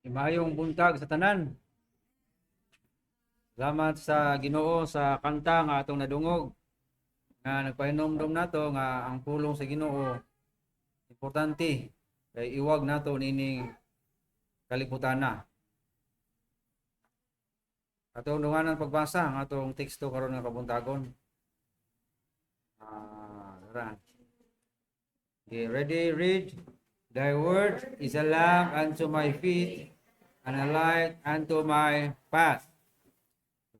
Maayong buntag sa tanan. Salamat sa Ginoo sa kanta nga atong nadungog nga nagpahinomdom nato nga ang pulong sa Ginoo importante kay iwag nato nining kalibutan na. Atong dunganan pagbasa ang atong teksto karon nga kabuntagon. Tara. Okay, ready, read. "Thy word is a lamp unto my feet and a light unto my path."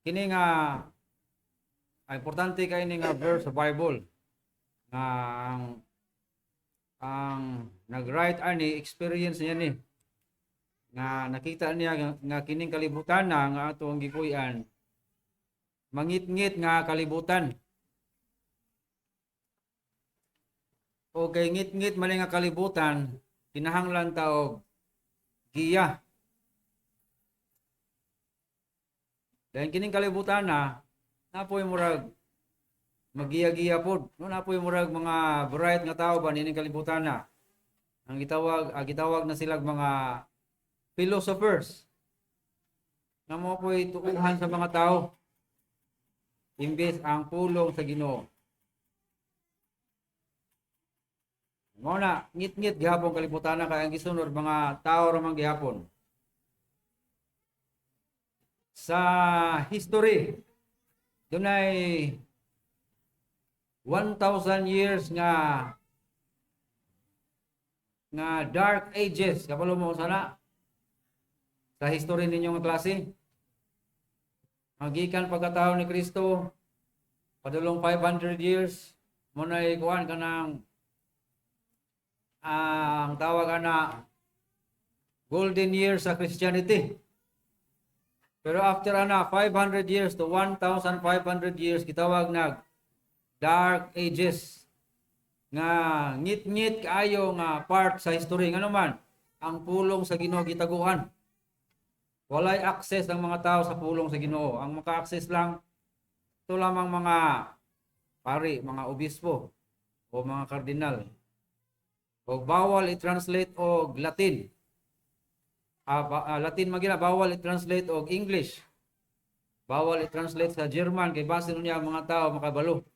Kini nga importante kay ini nga verse sa Bible nga ang nag-write ani, experience niya ni nga nakita niya nga kining kalibutan na nga ato ang gikuy-an, mangitngit nga kalibutan. O kay ngit-ngit man nga kalibutan, kinahanglan ta og giya. Dahil kining kalibutan na napoy murag magiya-giya pod. No, napoy murag mga bright nga tao ba nining kalibutan na. Ang gitawag na silag mga philosophers. Nga mo po'y tuuhan sa mga tao imbes ang pulong sa Ginoo. Mao na ngit-ngit gihapon kalibutan na kay ang gisunod mga tao ra man gihapon. Sa history, dunay 1,000 years nga Dark Ages. Kabalo mo sana sa history ninyo nga klase. Magikan pagkatao ni Kristo padulong 500 years mo na kuan kanang ang tawag ana golden years sa Christianity. Pero after ana 500 years to 1,500 years, gitawag nag Dark Ages nga ngit-ngit kaayo nga part sa history, ngano man ang pulong sa Ginoo gitaguan. Walay access ang mga tao sa pulong sa Ginoo. Ang maka-access lang ito lamang mga pari, mga obispo o mga kardinal. O bawal i-translate og Latin. Latin man gina, bawal i-translate og English. Bawal i-translate sa German kay basin niya ang mga tao makabalo.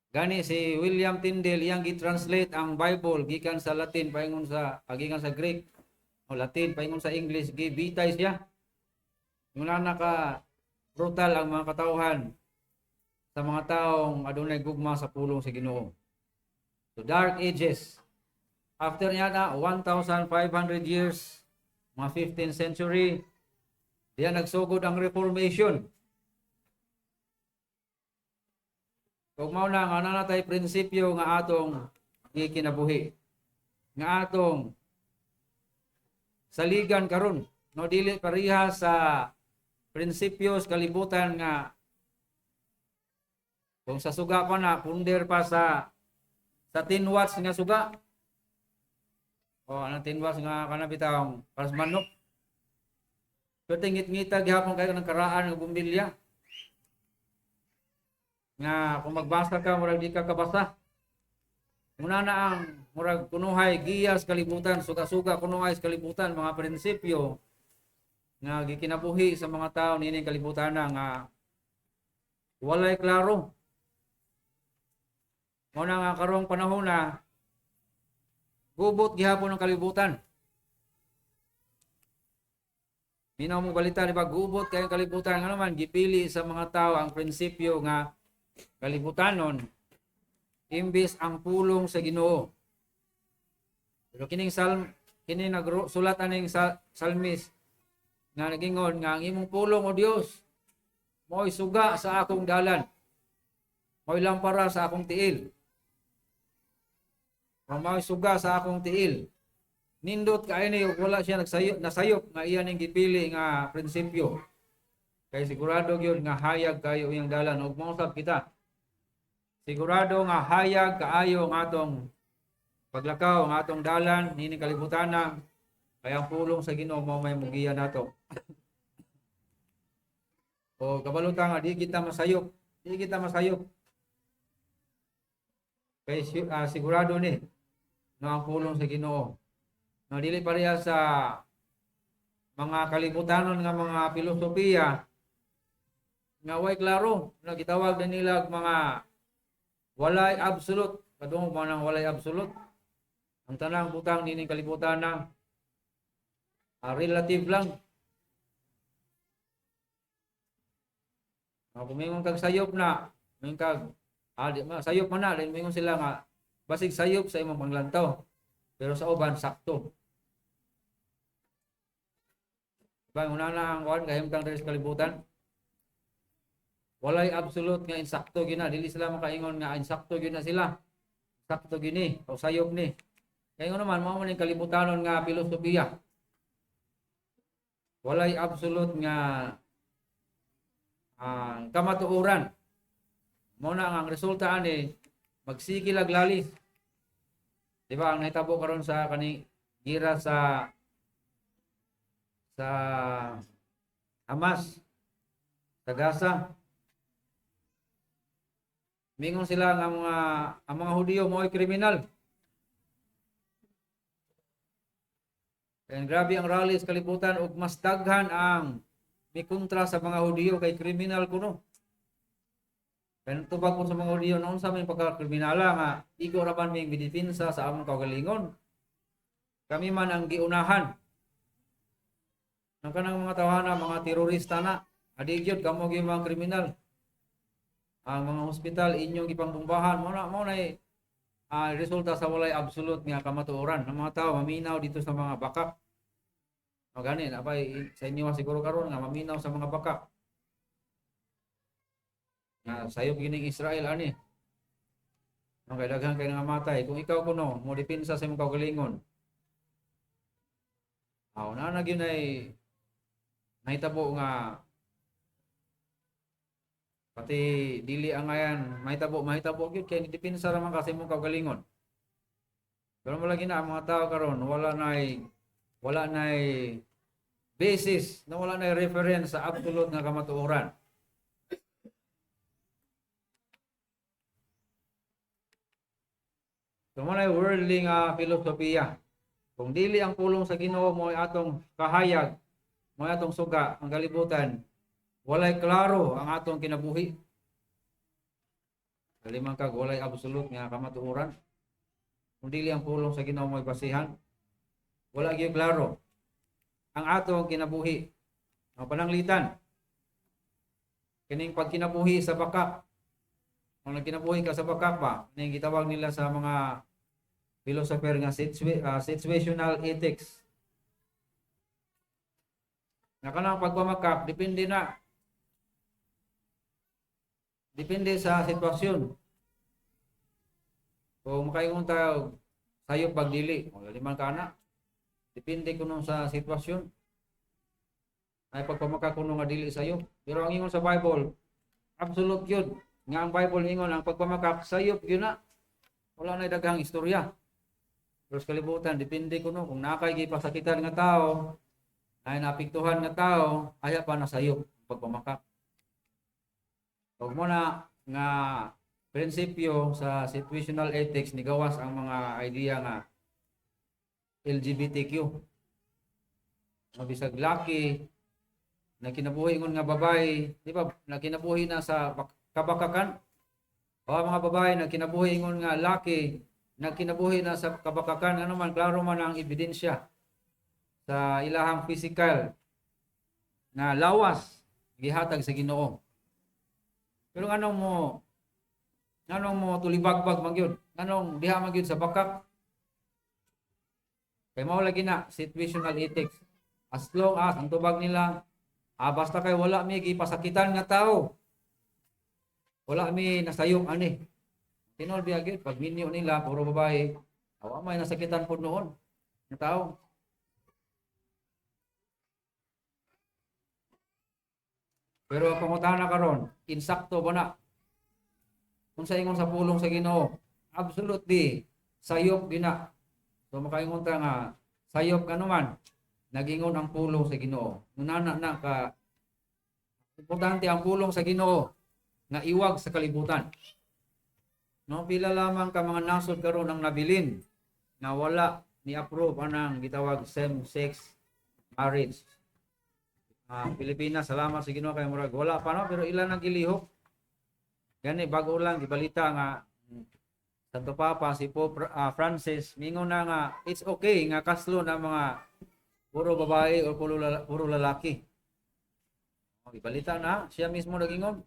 Gani si William Tyndale, iyang gi-translate ang Bible gikan sa Latin paingon sa gikan sa Greek o Latin paingon sa English, gibitay siya. Muna na ka brutal ang mga katawhan sa mga taong adunay gugma sa pulong sa Ginoo. So Dark Ages. After niya na 1,500 years, mga 15th century, diya nagsugod ang Reformation. Ug mao na nga naa natay prinsipyo nga atong gikinabuhi. Nga atong saligan karon, no, dili pareha sa prinsipyo sa kalibutan nga kung sa suga pa na punder pa sa 10 watts nga suga. O anong 10 watts nga kana bitawng para sa manok. Pero tingit-ngita gihapon kayo ng karaan nga bumbilya. Nga kung magbasa ka, murag di ka kabasa. Muna na ang murag kunuhay giya sa kalibutan, suga-suga kunuhay sa kalibutan, mga prinsipyo nga gikinabuhi sa mga tao niining kalibutan na nga walay klaro. Mao na nga karong panahon na gubot gihapon ang kalibutan. Minaw mo balita, di ba? Gubot kay ang kalibutan. Ano man, gipili sa mga tao ang prinsipyo nga kalibutanon imbis ang pulong sa Ginoo. Pero kining salm, kini nagsulat aning salmis nga nagingon nga ang imong pulong, o Dios, mo'y suga sa akong dalan. Mo'y lampara sa akong tiil. Ang mo'y suga sa akong tiil. Nindot kay ni ug wala siya nagsayop, nasayop nga iya ning gipili nga prinsipyo. Kay sigurado gyud nga hayag kayo iyang dalan ug mausab kita. Sigurado nga hayag kaayo ang atong paglakaw, ang atong dalan niini kalibutan na kaya ang pulong sa Ginoo mao may mugiya nato. O kabalo ta nga di kita masayop, di kita masayop. Kay sigurado ni no ang pulong sa Ginoo. No, dili pareha sa mga kalibutanon nga mga filosofiya nga way klaro na gitawag na nila og mga walay absolute. Kadungog mo nang walay absolute. Ang tanang butang nining kalibutan na relative lang. Kung mingon kag sayop na, mingon kag di ma sayop man na, then mingon sila nga basig sayop sa imong panglantaw. Pero sa uban sakto. Diba, una na ang kuan kahimtang diri sa kalibutan. Walay absolute nga insakto gyud na, dili sila makaingon nga insakto gyud na sila. Sakto gyud ni o sayop ni. Kaya naman mao man ning kalibutanon nga filosofiya. Walay absolute nga kamatuoran. Mao na ang resulta ani magsige lag lalis. Di ba ang nahitabo karon sa kani gira sa Hamas sa Gaza? Mingon sila nga ang mga Hudiyo mo'y kriminal. Kaya grabe ang rally sa kalibutan ug mas daghan ang mikontra sa mga Hudiyo kay kriminal kuno. Kaya tubag ko sa mga Hudiyo noon sa aming pagkakriminala nga igo ra man ming midipinsa sa among kaugalingon. Kami man ang giunahan. Ang kanang mga tawhana, mga terorista na, adi gyud kamo gyud mga kriminal. Ang mga hospital inyong gipangbombahan, mao na resulta sa walay absolute nga kamatuoran. Ang mga tao maminaw dito sa mga bakak. O gani, napay sa inyo siguro karon nga maminaw sa mga bakak. Nga sayop gining Israel ani. Ang kay daghan kay nga matay. Kung ikaw kuno mo depensa sa imong kaugalingon. Aw na na gyud ay nahitabo nga pati dili angayan mahitabo, mahitabo gyud kay depensa ra man ka sa imong kaugalingon. Pero malagi na ang mga tao karon wala nay basis na wala nay reference sa absolute nga kamatuoran. So mo na worldly nga filosofiya. Kung dili ang pulong sa Ginoo mo atong kahayag, mo atong suga ang kalibutan, walay klaro ang atong kinabuhi. Kalimang kag walay absolute nga kamatuoran. Kung dili ang pulong sa Ginoo mo'y basihan, wala gyud klaro ang atong kinabuhi. Ang pananglitan kining pagkinabuhi sa bakak. Kung nagkinabuhi ka sa bakak ba, kining gitawag nila sa mga philosopher nga situational ethics. Nga kanang pagpamakak, depende na. Depende sa sitwasyon. Kung makaingon tayo, sayop pagdili, wala liman ka na. Depende kuno sa sitwasyon. Ay pagpamakak kuno nga dili sayop. Pero ang ingon sa Bible, absolute yun. Nga ang Bible ingon ang pagpamakak sayop yun na. Wala na daghang istorya. Pero sa kalibutan, depende kuno kung nakay gipasakitan nga tao, ay naapektuhan nga tao, aya pa na sayop ang pagpamakak. Ug mo na nga prinsipyo sa situational ethics ni gawas ang mga idea nga LGBTQ. Nga bisag laki nagkinabuhi ingon nga babae, di ba? Nagkinabuhi na sa kabakakan. O ang mga babae nagkinabuhi ingon nga laki, nagkinabuhi na sa kabakakan, ano man klaro man ang ebidensya sa ilahang physical nga lawas gihatag sa Ginoo. Pero nganong mo tulibagbag man gyud? Nganong diha man gyud sa bakak? Kay mao lagi na situational ethics. As long as ang tubag nila, basta kay wala mi gipasakitan nga tao. Wala mi nasayop ani. Tinuod biya gyud pag minyo nila puro babae, awa may nasakitan pud noon nga tao. Pero ang pangutana karon, insakto ba na? Kung sa ingon sa pulong sa Ginoo, absolutely sayop gina. So makaingon ta nga sayop kanuman, nagingon ang pulong sa Ginoo. Nunana na ka importante ang pulong sa Ginoo nga iwag sa kalibutan. No, pila lamang ka mga nasod karon ang nabilin nga wala ni approve anang gitawag same-sex marriage. Pilipinas, salamat sa Ginoo kay murag wala pa, no, pero ilan ang gilihok. Gani bago lang gibalita nga Santo Papa si Pope Francis mingon na nga it's okay nga kaslo na mga puro babae o puro lalaki. Oh, gibalita na siya mismo nagingon.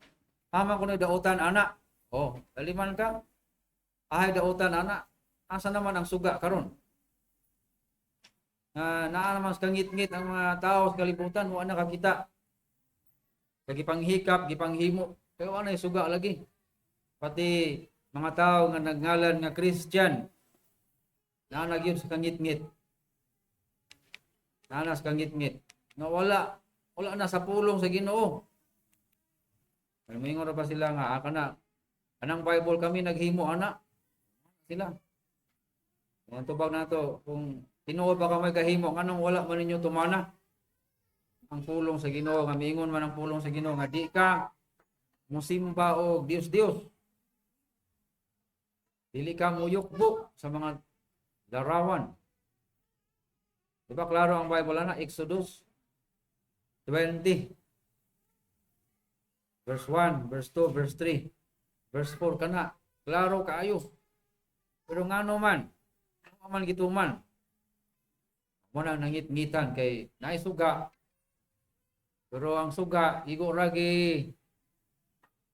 Tama kuno dautan ana. Oh, daliman ka. Ahay dautan ana. Asa naman ang suga karon? Nga naa naman sa kangit-ngit ang mga tao sa kalibutan, wa na kakita. Kay gipanghikap, gipanghimo, pero wa na suga lagi. Pati mga tao nga nagngalan nga Christian, naa na gyud sa kangit-ngit. Naa na sa kangit-ngit. Nga wala na sa pulong sa Ginoo. Ay moingon ra pa sila nga kana anang Bible kami naghimo ana sila. Ang tubag nato, kung tinuod pa kami kahimo, nganong wala man ninyo tumana ang pulong sa Ginoo, nga miingon man ang pulong sa Ginoo nga di ka musimba og Dios Dios. Dili ka muyukbo sa mga larawan. Di ba klaro ang Bible ana, Exodus 20 verse 1, verse 2, verse 3, verse 4 kana. Klaro kaayo. Pero ngano man, ngano man gituman? Mo nang nangit-ngitan kay naay suga. Pero ang suga igo ragi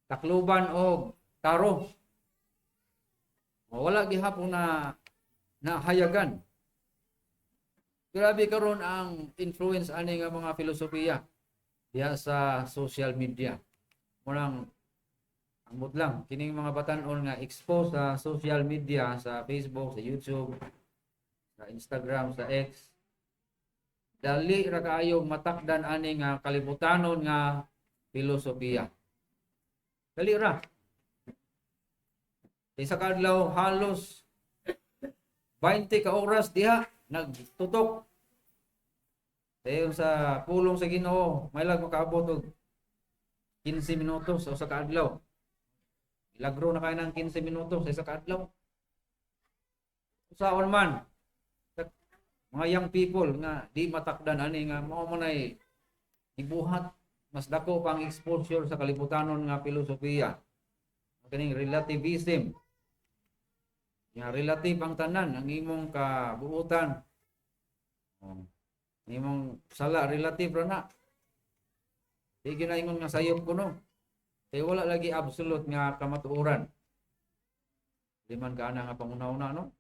takluban og taro. Wala gihapon na nahayagan. Grabe karon ang influence ani nga mga filosofiya diha sa social media. Munang amot lang kining mga batan-on nga expose sa social media, sa Facebook, sa YouTube, sa Instagram, sa X. Dali ra kaayo matakdan ani nga kalibutanon nga filosofiya. Dali ra. Isa ka adlaw halos 20 ka oras diha nagtutok. Dayon sa pulong sa Ginoo, may lag makaabot og 15 minutos sa usa ka adlaw. Milagro na kayo ng 15 minutos sa isa ka adlaw. Usaon man mga young people nga di matakdan ani nga mao man ay gibuhat mas dako pang exposure sa kalibutanon nga filosofiya. Kaning relativism. Nga relative ang tanan, ang imong kabuutan. Oh. Ang imong sala relative ra na. Di ginaingon nga sayop kuno. Kay wala lagi absolute nga kamatuoran. Di man ka ana nga panguna-una, no?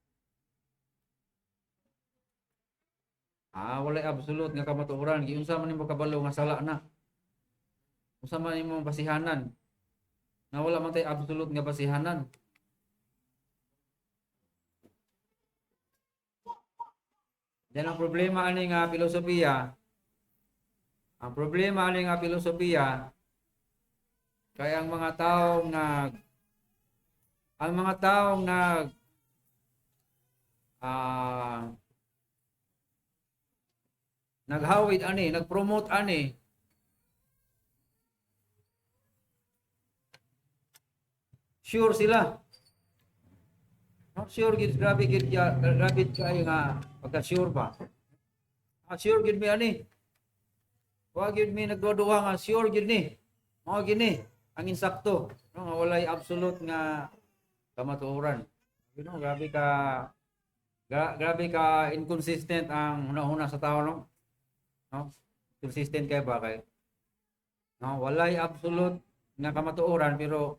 Ah, walay absolute nga kamatuoran. Giunsa man nimo kabalo nga sala na? Unsa man imong basihanan? Nga wala man tay absolute nga basihanan. Yan ang problema ani nga filosofiya. Ang problema ani nga filosofiya kay ang mga taong nag naghawid ani, nagpromote ani, sure sila. No, sure gid, grabe gid ya, grabe kaayo nga pagka sure ba. Sure gid mi ani. Wa gid mi nagduha-duha nga sure gid ni. Mao gini ang insakto, no, nga walay absolute nga kamatuoran. Grabe ka inconsistent ang hunahuna sa tao, no? No? Consistent kay ba kay? No, walay absolute nga kamatuoran pero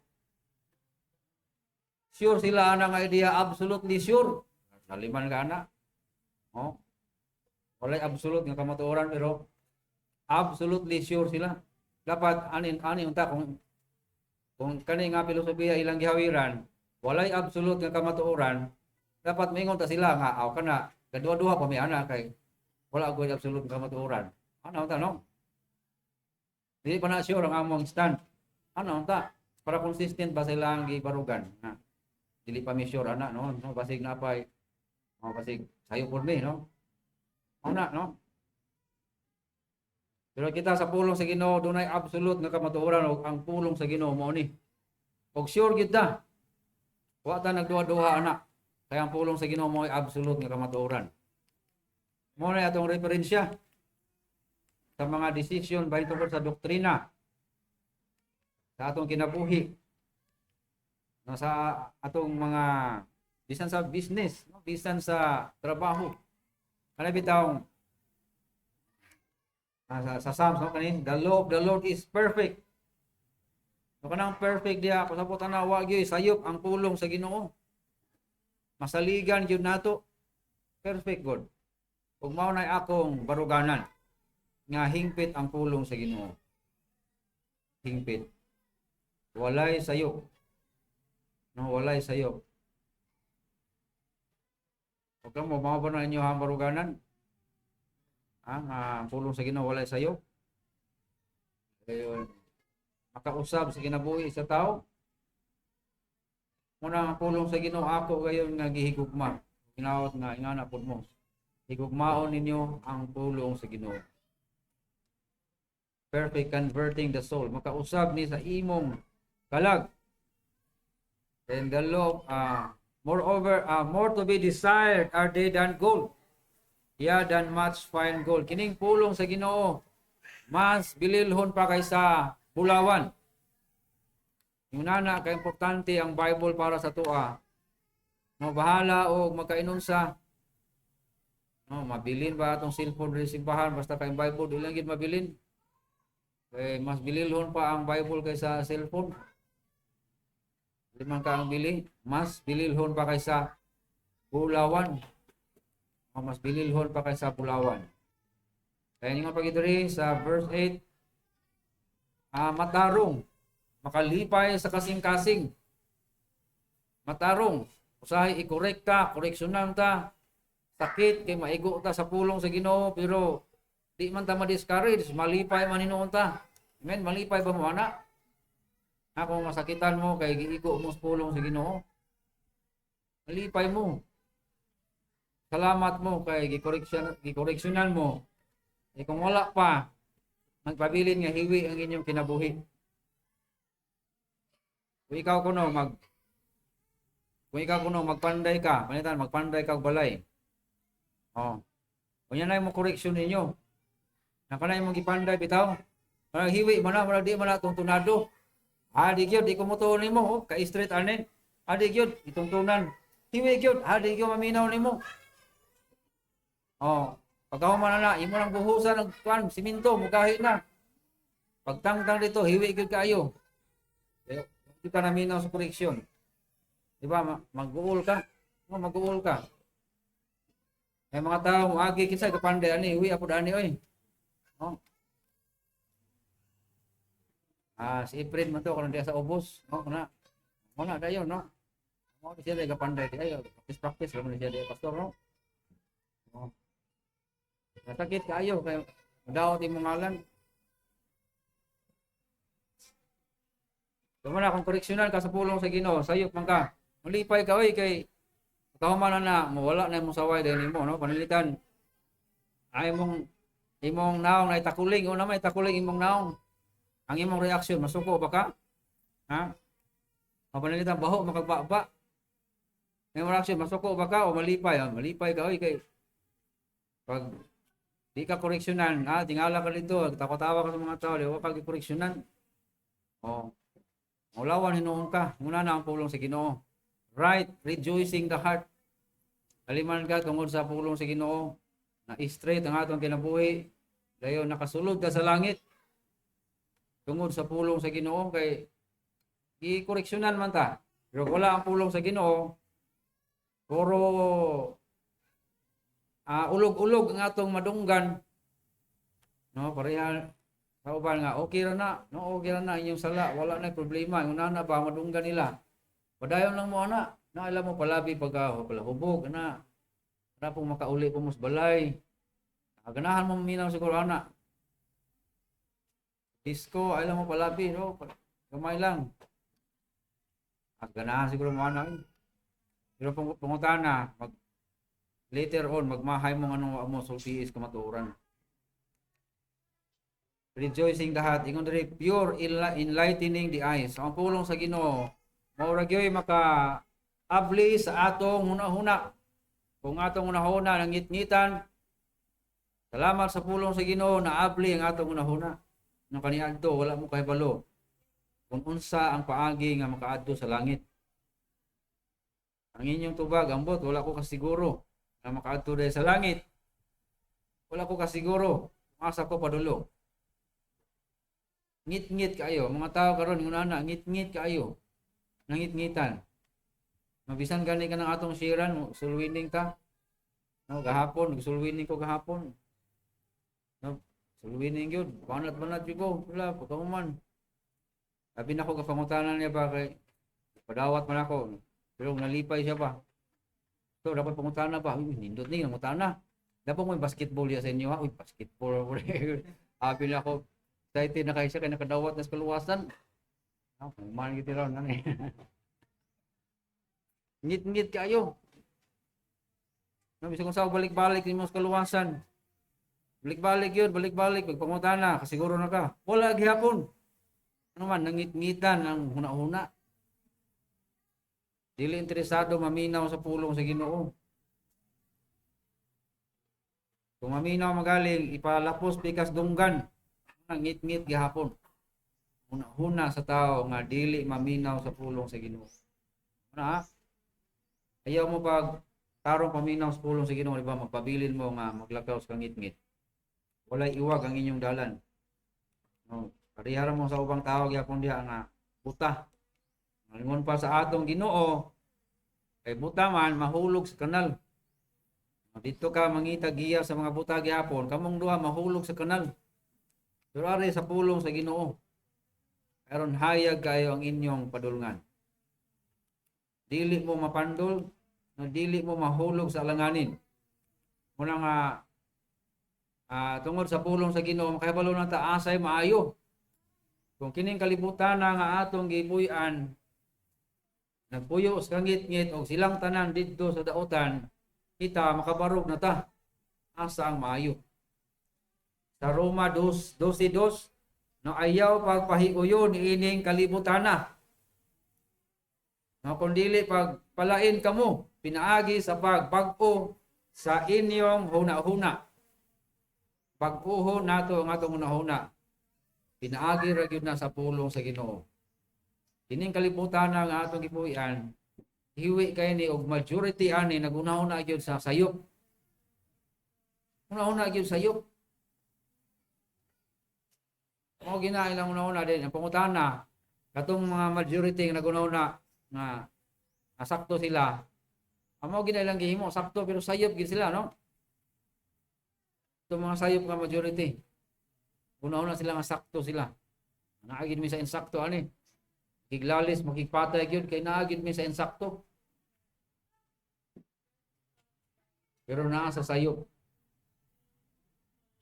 sure sila ana nga idea, absolutely sure. Naliman ka ana. No? Walay absolute nga kamatuoran pero absolutely sure sila. Dapat anin ani unta kung kani nga filosofiya ilang gihawiran, walay absolute nga kamatuoran, dapat maingon ta sila nga aw kana kadua-duha pa mi ana kay wala gyud absolute nga kamatuoran. Ano unta, no? Dili pa na sure ang among stand. Ano unta? Para consistent ba sila ang gibarugan? Ha? Dili pa mi sure ana, no, no, basig na pay, oh, basig sayo por mi, no. Ana, no. Pero kita sa pulong sa Ginoo dunay absolute nga kamatuoran ug ang pulong sa Ginoo mao ni. Og sure gid ta. Wa ta nagduha-duha ana. Kaya ang pulong sa Ginoo mao ay absolute nga kamatuoran. Mao na atong referensya. Sa mga desisyon bahin tungkol sa doktrina sa atong kinabuhi, no, sa atong mga bisan sa business, no, bisan sa trabaho. Kana bitawng sa Psalms, no, kani, "The law of the Lord is perfect." No, kanang perfect diha, pasabot ana, wa gyud sayop ang pulong sa Ginoo. Masaligan gyud nato. Perfect God. Ug mao nay akong baruganan nga hingpit ang pulong sa Ginoo. Hingpit. Walay sayop. No, walay sayop. Huwag kang mo, mao ba na inyo ang baruganan? Ah, nga ang pulong sa Ginoo walay sayop. Ayun. Makausab sa kinabuhi sa tao. Muna ang pulong sa Ginoo ako gayon nga gihigugma. Ginaot nga ingana pud mo. Higugmaon ninyo ang pulong sa Ginoo. Perfect, converting the soul. Makausab ni sa imong kalag. Then the law, moreover, more to be desired are they than gold. Yeah, than much fine gold. Kining pulong sa Ginoo, mas bililhon pa kaysa bulawan. Yung nana, ka-importante ang Bible para sa atoa. No, bahala og magkainunsa. No, mabilin ba atong cellphone diri simbahan, basta kay Bible di lang gid mabilin. Eh, mas bililhon pa ang Bible kaysa cellphone. Limang ka ang bili, mas bililhon pa kaysa bulawan. O, mas bililhon pa kaysa bulawan. Kaya nga pag diri sa verse 8, matarong, makalipay sa kasing-kasing. Matarong, usahay i-correct ta, koreksyonan ta. Sakit kay maigo ta sa pulong sa Ginoo, pero di man ta ma-discourage, malipay man hinuon ta. Amen, malipay ba mo ana? Ha, kung masakitan mo kay giigo mo sa pulong sa Ginoo. Malipay mo. Salamat mo kay gikoreksyonan mo. Eh kung wala pa, magpabilin nga hiwi ang inyong kinabuhi. Kung ikaw kuno magpanday ka, panitan magpanday ka og balay. Oh. Unya na mo koreksyon ninyo. Naka na imong gipanday bitaw. Parang hiwi man na, murag di man na tuntunado. Ah, di gyud, di ko motuo nimo, oh, ka-straight ani. Ah, di gyud, itungtunan. Hiwi gyud, ah, di gyud maminaw nimo. Oh, pagkahuman na na, imo nang buhusan og kuan, simento, mugahi na. Pagtangtang dito, hiwi gyud kaayo. Eh, di ka naminaw sa koreksyon. Di ba? Mag-uol ka. Oh, mag-uol ka. May mga tao moagi, kinsa kapanday ani, hiwi apod ani oy. Oh. Ah, si Efren man to karon diya sa ubos, no, kana. Mo na dayon, no. Mo siya diya kapanday di ayo, practice practice ra man siya diya, pastor, no. Oh. Nasakit kaayo kay daot imong ngalan. Tuma na kung koreksyonan ka sa pulong sa Ginoo, sayop man ka. Malipay ka oy kay kahuman na na mawala na imong saway dahil nimo, no, pananglitan ay imong naong na itakuling o na may takuling imong naong, ang imong reaksyon, masuko ba ka, ha, o pananglitan baho makagbaba, imong reaksyon, masuko ba ka o malipay? Ah, malipay ka oy kay pag di ka koreksyonan, ah, tingala ka dito, tawa-tawa ka sa mga tao, di ka koreksyonan. Oh, ulawan hinuon ka. Muna na ang pulong sa Ginoo, right, rejoicing the heart. Aliman ka tungod sa pulong sa Ginoo na straight ang atong kinabuhi, dayon nakasulod ka sa langit tungod sa pulong sa Ginoo kay gikoreksyonan man ta. Pero kung wala ang pulong sa Ginoo, puro ulog-ulog ang atong madunggan, no, pareha sa uban nga okay ra na, no, okay ra na inyong sala, wala na problema. Una na ba madunggan nila, padayon lang mo ana na, alam mo palabi pagka palahubog na na pong makauli po mo sa balay. Ah, ganahan mo minaw siguro ana. Disco, alam mo palabi, no? Gamay lang. Ah, ganahan siguro mo ana, eh. Pero pangutana, later on, magmahay mo anong mo sulti is kamatuoran. Rejoicing the heart, ingon diri, pure, enlightening the eyes. So, ang pulong sa Ginoo, mao ra gyud maka abli sa atong hunahuna. Kung atong hunahuna nangitngitan, Salamat sa pulong sa Ginoo, naabli ang atong hunahuna. No kaniadto wala mo kahibalo kung unsa ang paagi nga makaadto sa langit. Ang inyong tubag, ambot, wala ko kasiguro nga makaadto dahil sa langit. Wala ko kasiguro kung asa ko padulong. Ngit-ngit kaayo mga tao karon ngunana, ngit-ngit kaayo. Nangit-ngitan. Mabisan gani ka ng atong siran, soul winning ta. No, gahapon, soul winning ko gahapon. No, soul winning gyud. Banat-banat gyud ko. Wala, pagkahuman. Sabi na ko kapangutanan niya ba kay padawat man ako. Pero nalipay siya ba. So, dapat pangutana ba? Uy, nindot ni, nangutana. Dapat mo basketball ya sa inyo ha? Uy, basketball. Sabi na ako, excited na kayo siya kay nakadawat na sa kaluwasan. Ah, man kita ron nang. Ngit-ngit kayo. No, bisag kung sa balik-balik nimo sa kaluwasan. Balik-balik yun, balik-balik, pagpangutana, kasiguro na ka. Wala gihapon. Ano man, nangit-ngitan ang huna-huna. Dili interesado maminaw sa pulong sa Ginoo. Kung maminaw magaling, ipalapos pikas dunggan. Nangit-ngit gihapon. Huna-huna sa tao nga dili maminaw sa pulong sa Ginoo. Ano ha? Ayaw mo pag tarong paminaw sa pulong sa Ginoo, di ba? Magpabilin mo nga maglakaw sa ngit-ngit. Walay iwag ang inyong dalan. No, parihara mo sa ubang tao gyapon diha nga buta. Ingon pa sa atong Ginoo, kay buta man mahulog sa kanal. Dito ka mangita giya sa mga buta gihapon, kamong duha mahulog sa kanal. Pero ari sa pulong sa Ginoo, aron hayag kayo ang inyong padulngan. Dili mo mapandol, no, dili mo mahulog sa alanganin. Muna nga tungod sa pulong sa Ginoo, makahibalo na ta asay maayo. Kung kining kalibutan na nga atong gipuy-an, nagpuyo sa kangit-ngit og silang tanan didto sa dautan, kita makabarog na ta asa ang maayo. Sa Roma 2:12, no, ayaw pagpahiuyon ining kalibutana. No, kung dili pagpalain kamo pinaagi sa pagbag-o sa inyong huna-huna. Bag-oho nato ang atong huna-huna. Pinaagi ra gyud na sa pulong sa Ginoo. Kining kalibutan nga atong gipuy-an, hiwi kay ni og majority ani naghuna-huna gyud sa sayop. Huna-huna gyud sayop. Mao gina ilang huna-huna din ang pangutana katong mga majority nga naghuna-huna nga sakto sila. Amo gina ilang gihimo sakto pero sayop gid sila, no? Itong mga sayop nga majority. Huna-huna sila nga sakto sila. Naa gid mi sa insakto ani. Kiglalis, makigpatay gyud kay naa gid mi sa insakto. Pero naa sa sayop.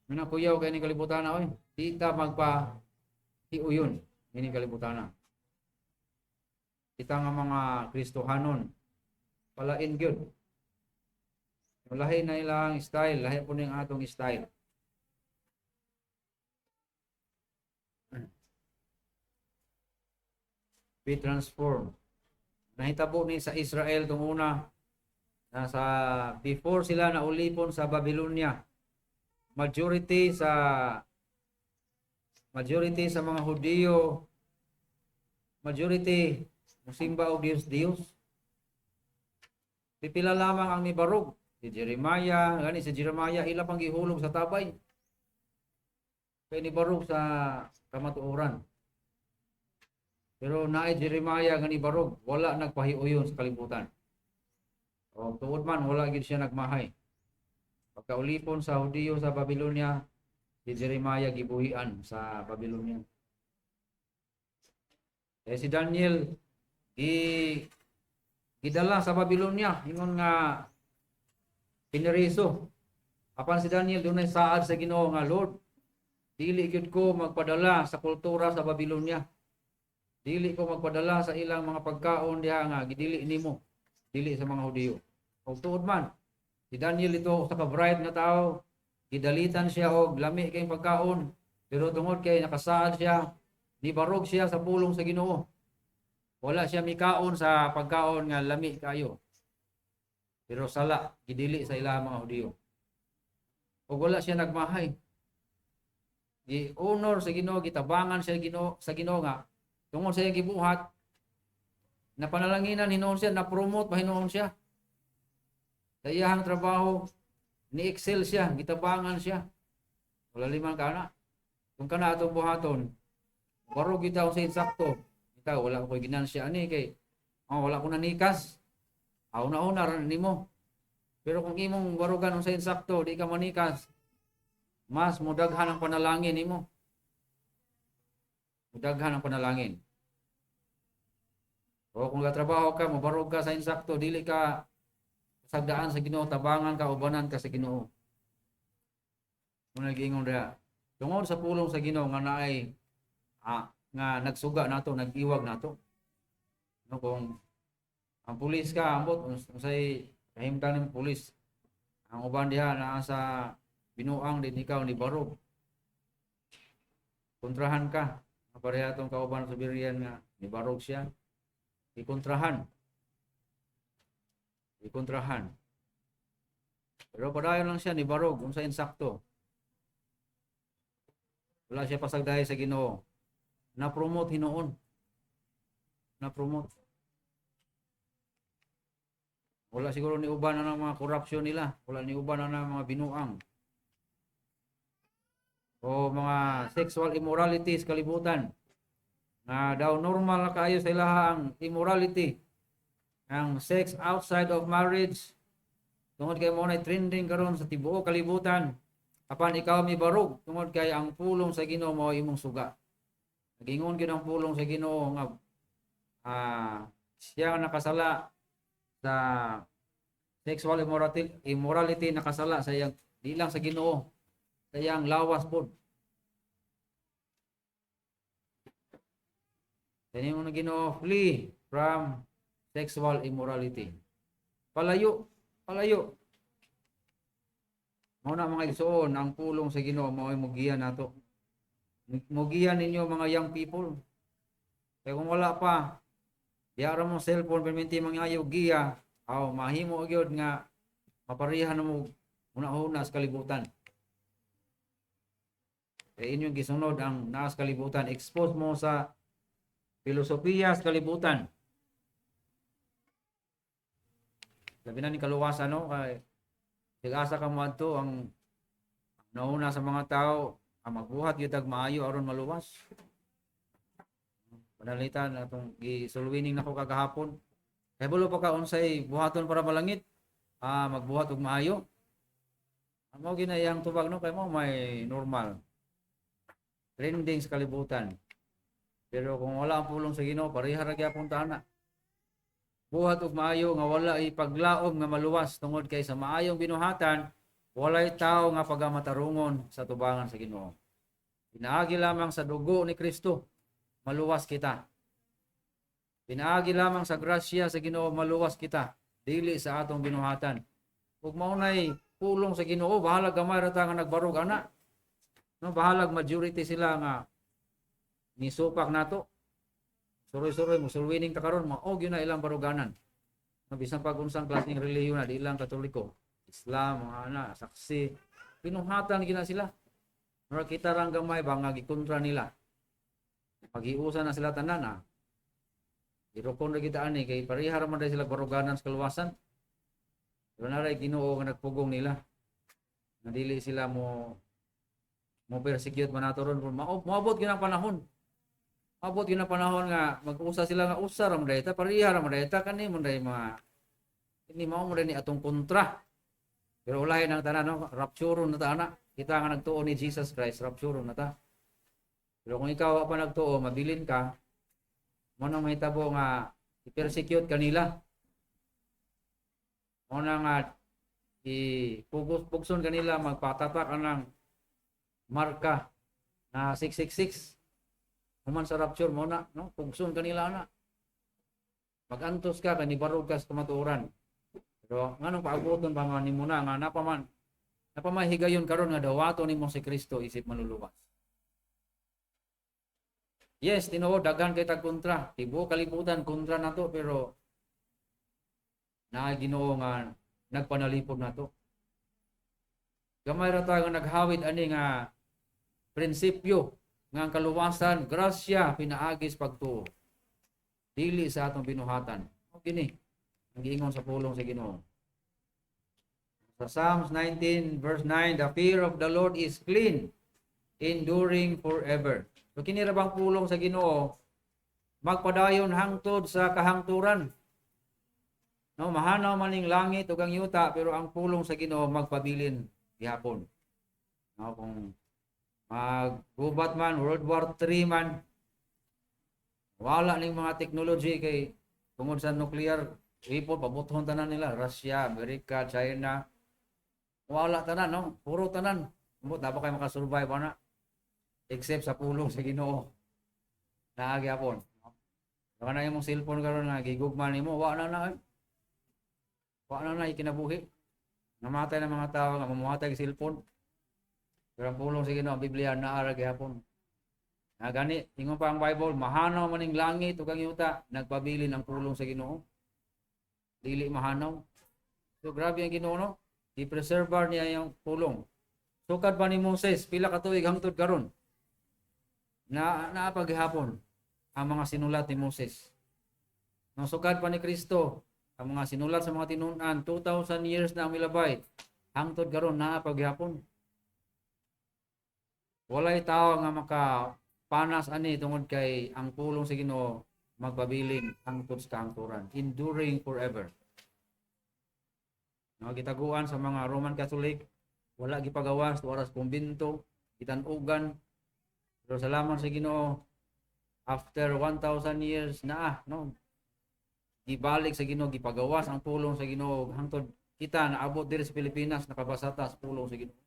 Mina kuyaw kay ni kalibutan na oy. Di ta magpa hiuyon ini kalibutan na. Kita nga mga Kristohanon palain gyud. Lahi na ilang style, lahi po ning atong style. Be transformed. Nahitabo ni sa Israel tong una nasa before sila naulipon sa Babylonia. Majority sa mga Hudiyo, majority musimba og Dios Dios. Pipila lamang ang nibarog. Si Jeremiah, gani si Jeremiah ila pang gihulog sa tabay. Kay nibarog sa kamatuoran. Pero naay Jeremiah nga nibarog, wala nagpahiuyon sa kalibutan. O tuod man wala gid siya nagmahay. Pagkaulipon sa Hudiyo sa Babylonia, si Jeremiah gibuhian sa Babylonia. Eh si Daniel gidala sa Babylonia ingon nga pineriso. Apan si Daniel dunay saad sa Ginoo nga, Lord, dili gyud ko magpadala sa kultura sa Babylonia. Dili ko magpadala sa ilang mga pagkaon diha nga gidili nimo, dili sa mga Hudiyo. Og tuod man, si Daniel ito sa ka-bright nga tao, gidalitan siya og lami kay pagkaon, pero tungod kay nakasaad siya, nibarog siya sa pulong sa Ginoo. Wala siya mikaon sa pagkaon nga lami kayo. Pero sala, gidili sa ilang mga Hudiyo. Ug wala siya nagmahay. Gi-honor sa Ginoo, gitabangan siya Ginoo sa Ginoo nga tungod sa iyang gibuhat, napanalanginan hinuon siya, na-promote pa hinuon siya. Sa iyang trabaho, ni-excel siya, gitabangan siya. Wala liman ka na. Kung kana atong buhaton, barog kita sa insakto. Ikaw, wala ko ginansya ani kay oh, wala ko nanikas. Aw na una ra nimo. Pero kung imong barugan sa insakto, di ka manikas, mas mudaghan ang panalangin nimo. Mudaghan ang panalangin. O kung gatrabaho ka, mobarog ka sa insakto, dili ka sagdaan sa Ginoo, tabangan ka, ubanan ka sa Ginoo. Muna giingon diha. Tungod sa pulong sa Ginoo nga naay nga nagsuga nato, nag-iwag nato. No, kung ang pulis ka, ambot unsay kahimtang ning pulis. Ang uban diha naa sa binuang din, ikaw ni barog. Kontrahan ka. Pareha tong kauban sa Berean nga ni barog siya. Ikontrahan. Ikontrahan. Pero padayon lang siya ni barog unsa insakto. Wala siya pasagdahi sa Ginoo. Na-promote hinuon. Na-promote. Wala siguro ni uban na ng mga corruption nila. Wala ni uban na ng mga binuang o mga sexual immorality sa kalibutan. Na daw normal na kaayo sa ilaha ang immorality. Ang sex outside of marriage. Tungod kay mo na trending karon sa tibuok kalibutan. Apan ikaw mi barog tungod kay ang pulong sa Ginoo mao imong suga. Nagingon gyud ang pulong sa Ginoo nga siya nga nakasala sa sexual immorality, nakasala sa iyang, di lang sa Ginoo, sa iyang lawas pod. Kani mo na Ginoo, flee from sexual immorality. Palayo, palayo. Mao na, mga igsoon, ang pulong sa Ginoo mao mogiya nato. Mogiya ninyo, mga young people. Kaya kung wala pa, diya ra mo cellphone perminti mangayo giya, aw mahimo gyud nga maparihan mo una-una sa kalibutan. Kaya inyong gisunod ang naas kalibutan, expose mo sa filosofiya sa kalibutan. Labi na ni kaluwasan, no? Kay asa ka mo adto, ang nauna sa mga tao ang magbuhat gyud og maayo aron maluwas. Panalitan atong gisulwining nako kagahapon. Kay bulo pa ka unsay buhaton para malangit? Ah, magbuhat og maayo. Mao ginayang tubag, no, kay mo may normal. Trending sa kalibutan. Pero kung wala ang pulong sa Ginoo, pareha ra gyapon ta ana. Buhat og maayo nga wala ipaglaom nga maluwas tungod kay sa maayong binuhatan walay tao nga pagamatarungon sa tubangan sa Ginoo. Pinaagi lamang sa dugo ni Kristo maluwas kita. Pinaagi lamang sa grasya sa Ginoo maluwas kita, dili sa atong binuhatan. Ug mao nay pulong sa Ginoo, bahalag gamay ra ta nga nagbarog ana. No, bahalag majority sila nga nisupak nato. Suroy-suroy mo sulwining ta karon, mao gyud na ilang baruganan. No, bisan pag unsang klaseng relihiyon na, di lang Katoliko, Islam, mga ana, saksi, binuhatan gina sila. Mura kita rang gamay ba nga gikontra nila. Pag-iusa na sila tanan ah. Irokon ra kita ani kay pareha ra man sila baruganan sa kaluwasan. Pero naray Ginoo nga nagpugong nila. Nga dili sila mo mo persecute man nato ron, moabot gyud ang panahon. Moabot gyud ang panahon nga mag-usa sila nga usa ra man ta, pareha ra man ta, kani man day mga ini mao mo ni atong kontra. Pero ulahin ang tanan, no, rapture na ta ana. Kita nga nagtuo ni Jesus Christ, rapture na ta. Pero kung ikaw pa nagtuo, mabilin ka, mo nang mahitabo nga i-persecute kanila. Mo na nga i-pugson kanila, magpatatak anang marka na 666. Human sa rapture mo na, no? Pugson kanila na. Magantos ka kani barog ka sa kamatuoran. Pero nganong paabuton pa man nimo na nga napaman napamahigayon karon nga dawaton nimo si Kristo isip manluluwas? Yes, tinuod daghan kay tag kontra. Tibuok kalibutan kontra nato, pero naa Ginoo nga nagpanalipod nato. Gamay ra ta nga naghawid ani nga prinsipyo nga ang kaluwasan grasya pinaagi sa pagtuo, dili sa atong binuhatan. Mao kini ang giingon sa pulong sa Ginoo. Sa Psalms 19 verse 9, "The fear of the Lord is clean, enduring forever." So kini ra bang pulong sa Ginoo magpadayon hangtod sa kahangturan. No, mahanaw man ning langit ug ang yuta, pero ang pulong sa Ginoo magpabilin gihapon. No, kung maggubat man, World War III man, wala ning mga technology kay tungod sa nuclear weapon, pabuthon tanan nila, Russia, Amerika, China, wala tanan, no? Puro tanan. Ambot na ba kay makasurvive ana? Except sa pulong sa Ginoo. Naa gyapon. Baka na imong cellphone karon na gigugma nimo, wa na na. Wa na na ikinabuhi. Namatay na mga tao nga mamuhatag cellphone. Pero ang pulong sa Ginoo, ang Biblia, naa ra gihapon. Na gani, ingon pa ang Bible, mahanaw man ning langit ug ang yuta, nagpabilin ang pulong sa Ginoo. Dili mahanaw. So grabe ang Ginoo, no? I-preserve niya yung pulong. Sukad pa ni Moses, pila ka tuig hangtod karon. Na naa pa gihapon ang mga sinulat ni Moses. No, sukad pa ni Kristo, ang mga sinulat sa mga tinun-an, 2,000 years na ang milabay, hangtod karon naa pa gihapon. Walay tao nga makapanas ani tungod kay ang pulong sa Ginoo magpabilin hangtod sa kahangturan, enduring forever. No, gitaguan sa mga Roman Catholic, wala gipagawas tuara sa kumbinto, gitan-ugan. Pero salamat sa Ginoo, after 1,000 years na, no, gibalik sa Ginoo, gipagawas ang pulong sa Ginoo hangtod kita naabot diri sa Pilipinas, nakabasa ta sa pulong sa Ginoo.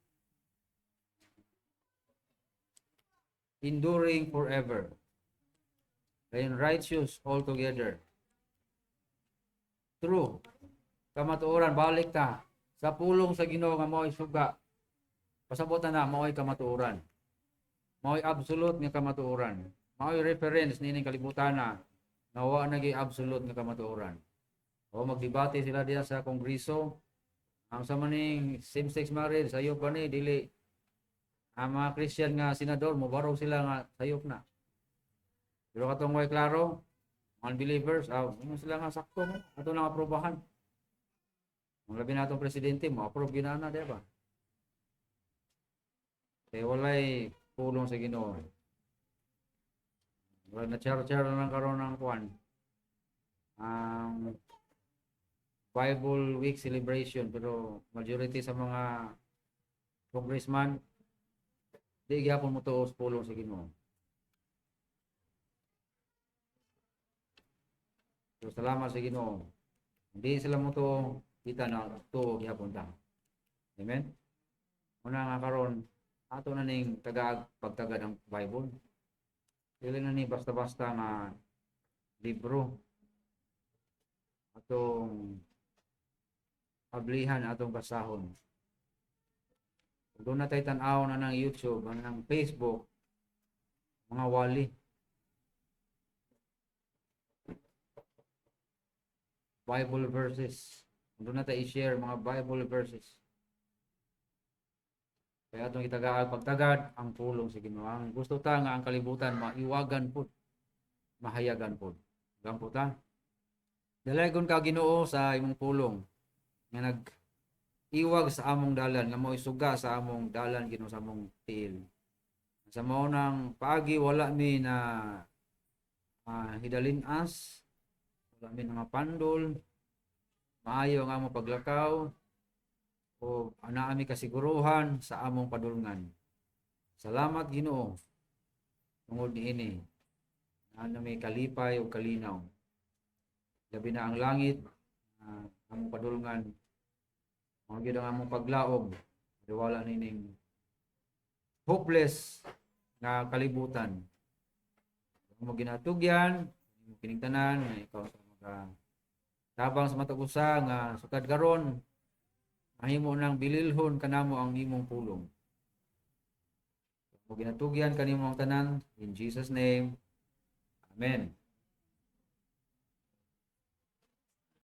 Enduring forever. Then righteous altogether. True. Kamatuoran, balik ta sa pulong sa Ginoo nga mao'y suga. Pasabot na mao'y kamatuoran. Mao'y absolute nga kamatuoran. Mao'y reference nining kalibutan na nga wa na gyud absolute nga kamatuoran. O magdebate sila diya sa kongreso, ang sa maning same-sex marriage, sayop ba ni dili? Ang mga Christian nga senador mobarog sila nga sayop na. Pero katong way klaro, unbelievers, ingon sila nga sakto mo, ato nang aprobahan. Ang labi na atong presidente, mo approve gyud na, di ba? Kaya walay pulong sa Ginoo. Wala na char-char na lang karon ng kuan. Ang Bible Week celebration, pero majority sa mga congressman di gyapon mo tuo sa pulong sa Ginoo. So salamat sa Ginoo. Hindi sila mo tuo, kita na tuo gyapon ta. Amen. Una nga karon ato na ning tagaag pagtagad ang Bible. Dili na ni basta-basta nga libro. Atong ablihan, atong basahon. Kung doon na tayo tan-aw na ng YouTube, ng Facebook, mga wali. Bible verses. Kung doon na tayo i-share mga Bible verses. Kaya atong itagaag pagtagad ang pulong sa Ginoo. Ang gusto ta nga ang kalibutan maiwagan pud, mahayagan pud. Gampo ta. Dalaygon ka, Ginoo, sa imong pulong nga nag-iwag sa among dalan, nga mo'y suga sa among dalan, Ginoo, sa among tiil. Sa mao nang paagi wala mi na hidalin-as, wala mi nga pandol, maayo ang among paglakaw, o ana ami kasiguruhan sa among padulngan. Salamat, Ginoo, tungod niini. Naa mi kalipay ug kalinaw. Labi na ang langit, among padulngan, mao gyud ang among paglaom, wala nining hopeless nga kalibutan. Mo ginatugyan, imong kining tanan nga ikaw sa mga tabang sa matag usa nga sukad karon mahimo nang bililhon kanamo ang imong pulong. Mo ginatugyan kanimo ang tanan in Jesus' name. Amen.